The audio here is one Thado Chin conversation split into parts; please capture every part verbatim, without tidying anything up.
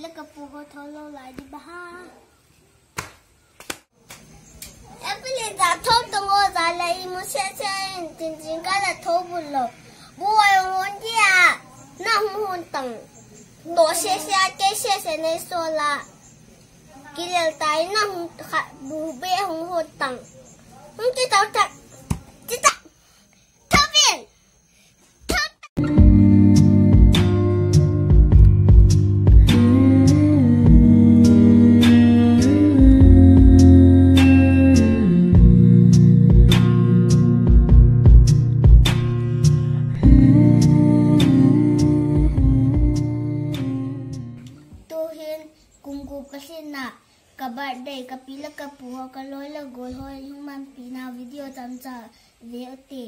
Laka pu ho tho lou lai di ba ha. Apili da tho tong o da la i mu se se in tin tin ka la tho bu lo. Bu wa yong won dia. Na hung hon tang. To se se a ke se se nei so la. Kilel tai na hung kha bu be hung hon tang. Hung ki tau ta. Ti ta. Tho bin. Tuhin kum gup ka lhin na, ka birthday, ka pi le ka pu ho, ka loi le gol ho, hung manpi na video tamcha ve u te.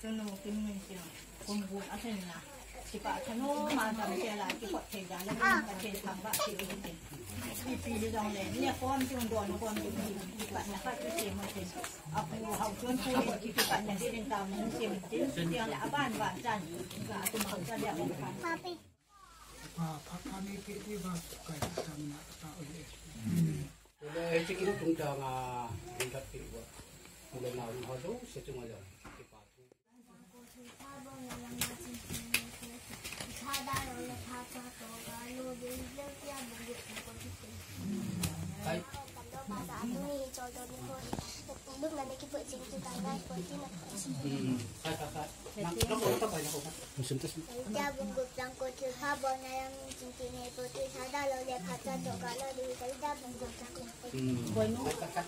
Tunu kin min kin kum gun a thin na. Kipa tha nu ma ta ke la ki kot thei da le min ta ke thang ba ki u tin. Ki pi li dong le ni kom tun don kom tun kipa na ka ki se mo tin. A pu hau tun pu ki kipa na din ta mun se mo tin. Ti le a ban ban chan. Ka tu ma cha le a ban. Pa, pa, pa, mi pi ti ba kai ta na ta o ye. Le, hiche kin tung chang a, kin that pi ba. Kule na, na ho jouse chunga jong. Kipa thu. Kai. Hmm. Kai, kai, kai. Nang, nang ko ta kai na ko. Musim tas. Hmm. Kai, kai, kai.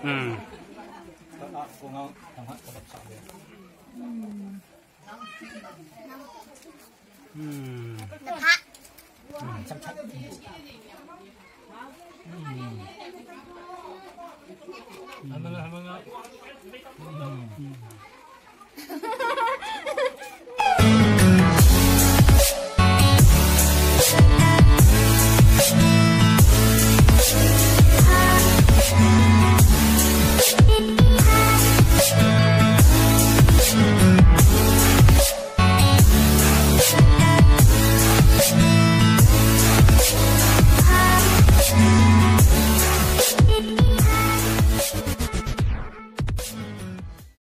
Hmm. Hmm.